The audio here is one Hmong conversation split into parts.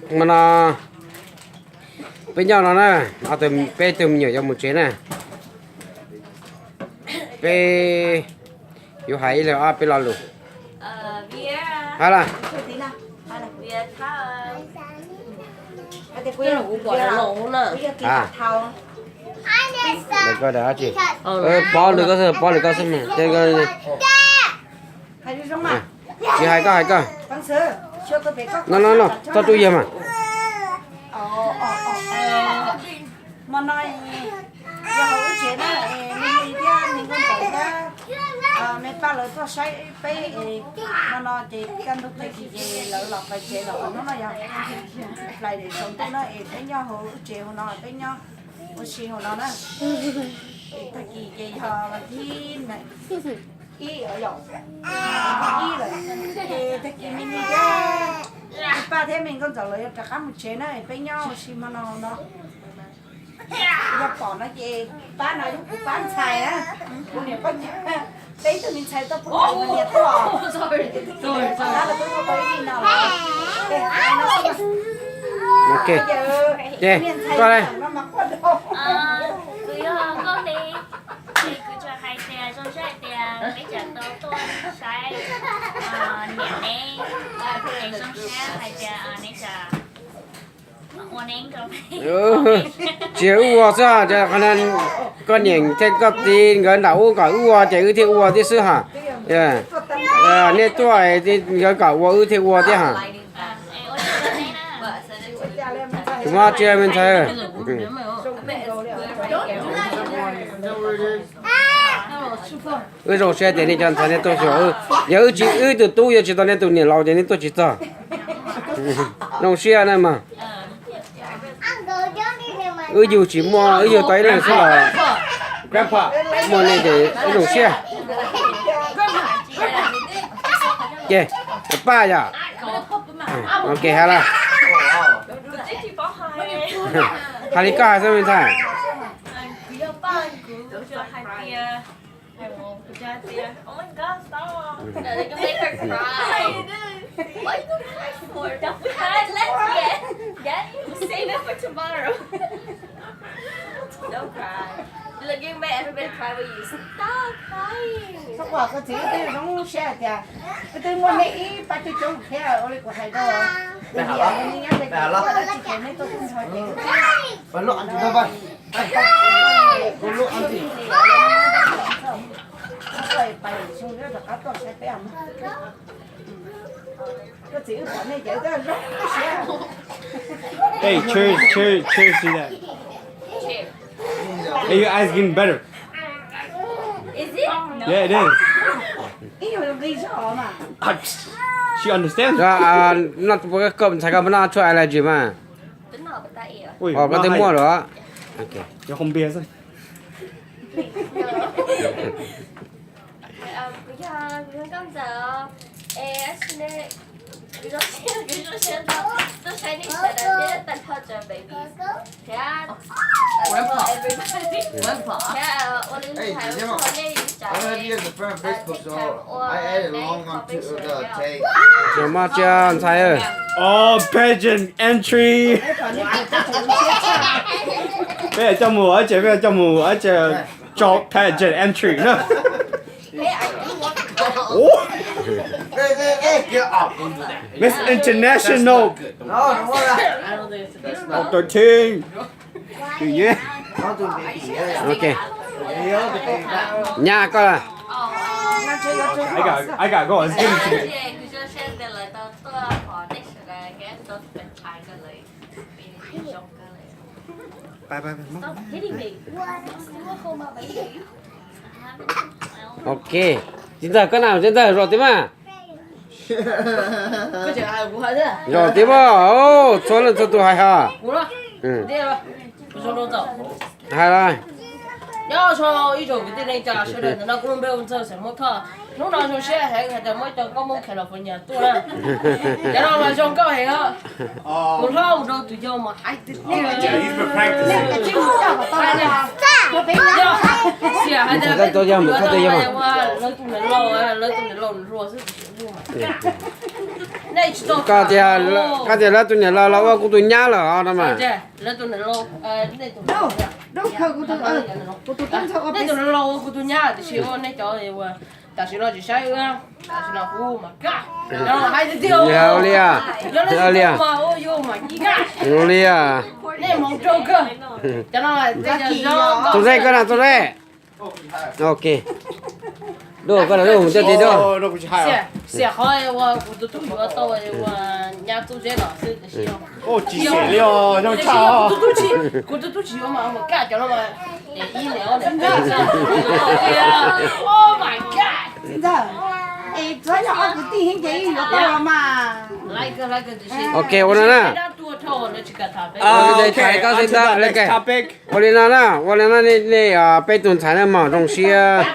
Hmo no peb nyob no na, ob tug, peb tug me nyuam yuav mus tsev na. Peb yuav hais ib leeg ob peb lo lus. Hais lawm. Pov lwm koj xwb, pov lwm koj xwb mas. Tsis hais koj, hais koj. No no no, txhob rub yag mas. Hmo no yog hauv wb tsev na, me li thiab me nkauj ntxawm thiab me paj lawv tuaj saib peb. Hmo no ces kaj ntug tag kis ces lawv los pais tsev lawm, hnub no yog Friday tsaus ntuj na es peb nyob hauv wb tsev hauv no, peb nyob ua si hauv no na. Es tag kis ces yog vas thib ib, ib lawm, ces tag kis me li thiab me paj thiab me nkauj ntxawm lawv yuav rov qab mus tsev na, peb nyob ua si hmo no hauv no. Yog pom no ces pab no yog kuv pab ntxhais na, kuv niam poj ntxoog, peb ib tug me ntxhais tuaj pub kuv niam tuaj, pab lawv tuaj tau ib hnub no. Ok, ces koj ne? Kuv yog Nkauj Hli, ces kuv tsuas hais tias zoo siab hais tias peb tseem tau tuaj saib niam neb, es zoo siab hais tias neb tseem ua neeb rau peb. Tsis yog wb ua xwb, qhov no koj niam thiab koj txiv nkawd nram ub kom wb ua ces wb thiaj ua thiab xwb ha. Nej tuaj nkawd kom ua wb thiaj ua thiab ha. Tsis muaj tsi me ntxhais. Wb zoo siab tias nej cov ntxhais nej tuaj xyuas. Yog wb tsis, wb tus tub yuav tsis tau nej tus niam laus ces nej tuaj tsis txog. Zoo siab na mas. Wb yug tsis muaj, wb yug tau ib leeg xwb los muaj nej ces wb zoo siab. Ces paj yom. Ok, hais lawm. Hais li koj hais xwb me ntxhais. Kuv yog paj, kuv hais tias, kuv hais tias, oh my god, stop. No, they can make her cry. What you gonna cry for? Don't cry, let's get. Daddy, save it for tomorrow. Don't cry. Look, you make everybody cry when you stop crying. Txhob quaj, koj txiv wb twb zoo siab hais tias wb twb muaj nej ib pab coob coob thiab ua li kuv hais rau. Kuv niam, kuv niam nyob ces kuv ua dab tsi ces neb tuaj tub nrho ces Hey, cheers, cheers, cheers to that. Hey, your eyes getting better. Is it? Yeah, it is. She understands. Noj, koj ntxhais koj noj tshuaj allergy mas. Ui, koj twb muaj lawm. Yog không bia xwb. Kuv yog, kuv yog Nkauj Ntxawm os. Es kuv zoo siab, kuv zoo siab tuaj saib nej sawv daws thiab tag nrho cov babies thiab tag nrho everybody thiab ua li hais ua tsaug nej ib tsam es ua neeb cooperation thiab. Tsis muaj tsi ntxhais. All pageant entry. Peb coj mus ua tsev, peb coj mus ua tsev, tso pageant entry na. Miss International. Thirteen. Ok. Nyab koj. I got, I got, go on, give it to me. Ok, txiv ntxawm koj na, txiv ntxawm zaum tid mas. Zaum tid mas, txhua leej txhua tus hais ha. Hais los. Nyob zoo ib tsoom kwv tij neej tsa sawv daws, ntawm no kuv lub npe hu Ntxawg xeem Hmoob Thoj. Hnub no zoo siab heev hais tias muaj ib co nkauj Hmoob California tuaj na. Cov no mas zoo nkauj heev os. Tus hlob mus rau tus yau mas hais tiag tiag. Xiam hais tias lawv tus niam laus, lawv tus niam laus hluas xwb. Koj tias, koj tias lawv tus niam laus los ua kuv tus nyab lawm os no mas. Ua li, ua li, Txooj Zeb koj na, Txooj Zeb. Ok. Dua koj los dua mus coj ti dua. Ok, ua no na. Ua li no na, ua li no nej peb tus ntxhais na mas zoo siab,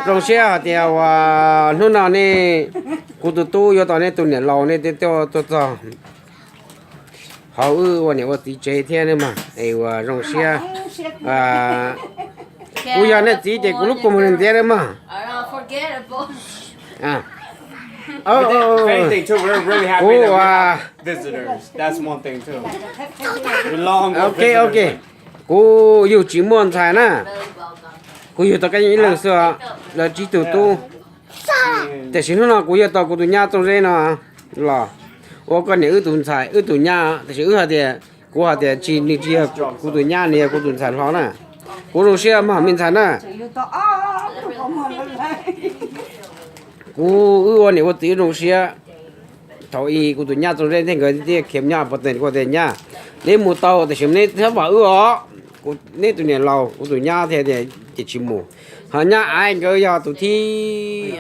zoo siab hais tias uas hnub no nej, kuv tus tub yuav tau nej tus niam laus, nej thiaj tuaj txog hauv wb ua niam ua txiv tsev thiab na mas es uas zoo siab. Kuv yog nej txiv ces kuv lub kua muag ntxiv na mas. Kuv, ok, ok, kuv yug tsis muaj ntxhais na, kuv yug tau kab yeej ib leeg xwb, lawv tsib tug tub. Tiam sis hnub no kuv yug tau kuv tus nyab Txooj Zeb no los ua koj niam wb tus ntxhais wb tus nyab, tiam sis wb hais tias, kuv hais tias tsis, nws tsis yog kuv tus nyab, nws yog kuv tus ntxhais hlob na. Kuv zoo siab mas me ntxhais na. Kuv, wb ua niam ua txiv wb zoo siab. Thaum ub kuv tus nyab Txooj Zeb thiab nkawd thiaj khiav nyob pov tes, kuv tias nyab, neb mus tau tiam sis neb txhob vam wb os. Neb tus niam laus, kuv tus nyab thiaj tias ces tsis mus. Ho nyab Aiv nkawd yog tus thib,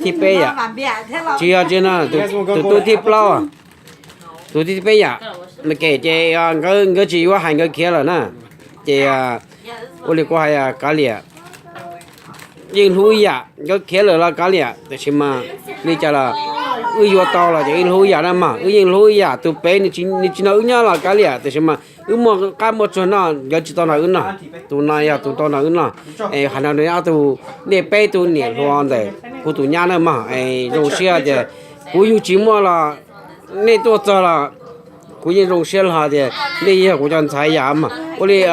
thib peb yom. Tsis yog, tsis no, tus tub thib plaub, tus thib peb yom. Kem ces nkawd, nkawd tsis yuav hais, nkawd khiav lawm na. Ces ua li kuv hais, kav liam, yeej hlub ib yam, nkawd khiav lawm los kav liam, tiam sis mas li cas los wb yuav tau los ces wb hlub ib yam na mas, wb yeej hlub ib yam. Tus pem nws tsis nrog wb nyob los kav liam, tiam sis mas wb muaj qab muaj tsuag noj, nkawd tsis tau nrog wb noj. Tus no yog tus tau nrog wb noj. Es hais no rau ob tug, nej peb tug niam hluas ntawm kuv tus nyab na mas, es zoo siab tias kuv yug tsis muaj los nej tuaj txog los kuv yeej zoo siab hlo tias nej yog kuv cov ntxhais yam mas. Ua li,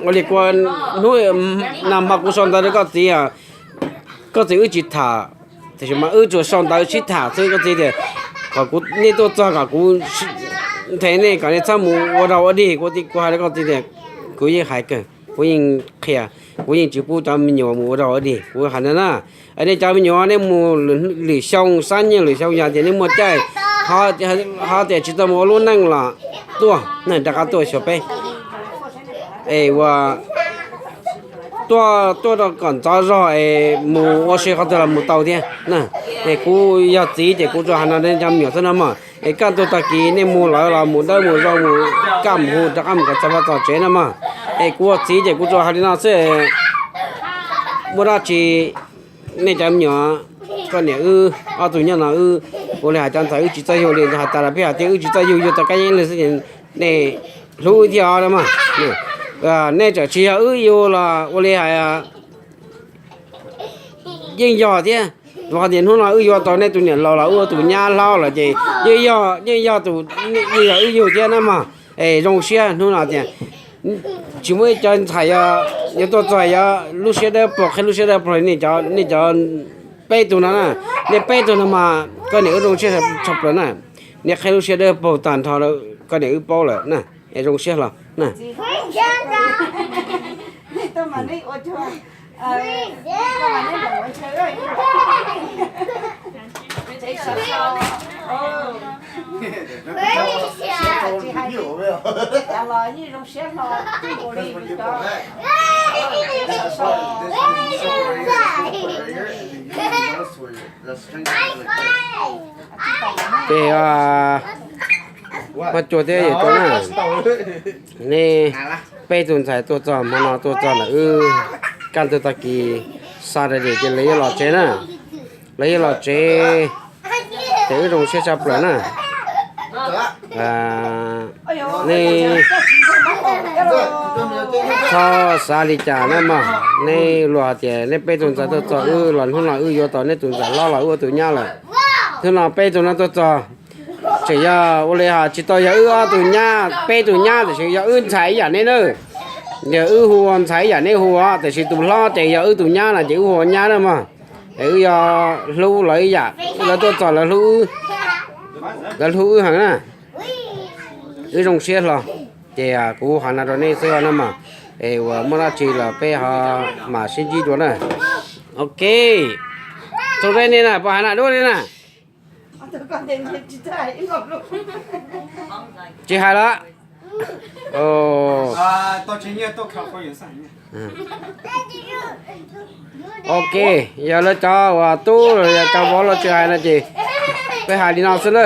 ua li kua, hnub no mas kuv sau ntawv rau koj txiv, koj txiv wb tsis tham, tiam sis mas wb tsuas sau ntawv sib tham xwb, koj txiv tias kom kuv, nej tuaj txog kom kuv nthe nej kom nej txhob mus ua dog ua dig. Kuv, kuv hais rau koj txiv tias kuv yeej hais kawg, kuv yeej qhia, kuv yeej tsis pub cov me nyuam mus ua dog ua dig, kuv hais no na. Nej cov me nyuam nej mus lwm xyoo, xab nyiaj lwm xyoo, yog tias nej muaj caij, ho tias tsis tau mus ua lub neej los tuaj, nej rov qab tuaj xyuas peb. Es ua tuaj, tuaj rau kom ntxov zog es mus ua si qhov twg los mus tau thiab. Es kuv yog txiv ces kuv tsuas hais no rau nej cov me nyuam xwb no mog. Es kaj ntug tag kis nej mus lawm los mus dawb mus zoo, mus kaj mus hu rov qab mus kom txog vaj txog tsev no mog. Es kuv ua txiv ces kuv tsuas hais li no xwb. Muaj dab tsi nej cov me nyuam, koj niam wb ob tug nyob no wb ua li hais cov ntxhais wb tsis txawj yug li, hais tas los peb hais tias wb tsis txawj yug, yug tau kab yeej ib leeg xwb ces nej hlub wb thiab os no mog. Nej txawm tsis yog wb yug los ua li hais yeej yog thiab. Vim hais tias hnub no wb yuav tau nej tus niam laus los wb ua tus nyab hlob lawm ces yeej yog, yeej yog tus, yeej yog wb yug thiab na mog. Es zoo siab hnub no tias tsis muaj ib co ntxhais yuav tuaj txog yuav lub siab dawb paug, qhib lub siab dawb paug li nej cov, nej cov peb tug no na. Nej peb tug no mas koj niam wb zoo siab tshaj plaws na. Nej qhib lub siab dawb paug tag nrho koj niam wb paub lawm na. Es zoo siab hlo na. Ces, a, Huab Cua thiab Yawm Cua na, nej peb tug ntxhais tuaj txog hmo no tuaj txog ntawm wb, kaj ntug tag kis Saturday ces lawv yuav los tsev na. Lawv yuav los tsev, ces wb zoo siab tshaj plaws na. Nej Txhob xav li cas na mog, nej luag hais tias nej peb tug ntxhais tuaj txog wb los hnub no wb yuav tau nej tus ntxhais hlob los wb ua tus nyab lawm. Hnub no peb tug no tuaj txog, tseem yog ua li hais tsis tau yog wb ob tug nyab peb tug nyab tiam sis yog wb ntxhais ib yam nej na. Yog wb hu ua ntxhais ib yam nej hu os, tiam sis tus hlob ces yog wb tus nyab no ces wb hu ua nyab na mog. Es wb yuav hlub lawv ib yam, lawv tuaj txog lawv hlub wb, lawv hlub wb heev na. Wb zoo siab hlo, ces kuv hais no rau nej xwb na mog. Es uas muaj dab tsi los peb ho mam sib ntsib dua na. Ok, txog tej nej na, puas hais na dua li na? Tsis hais lawm. Ok, yog lawv cov uas tub los yog cov vauv los tsis hais no ces peb hais li no xwb na.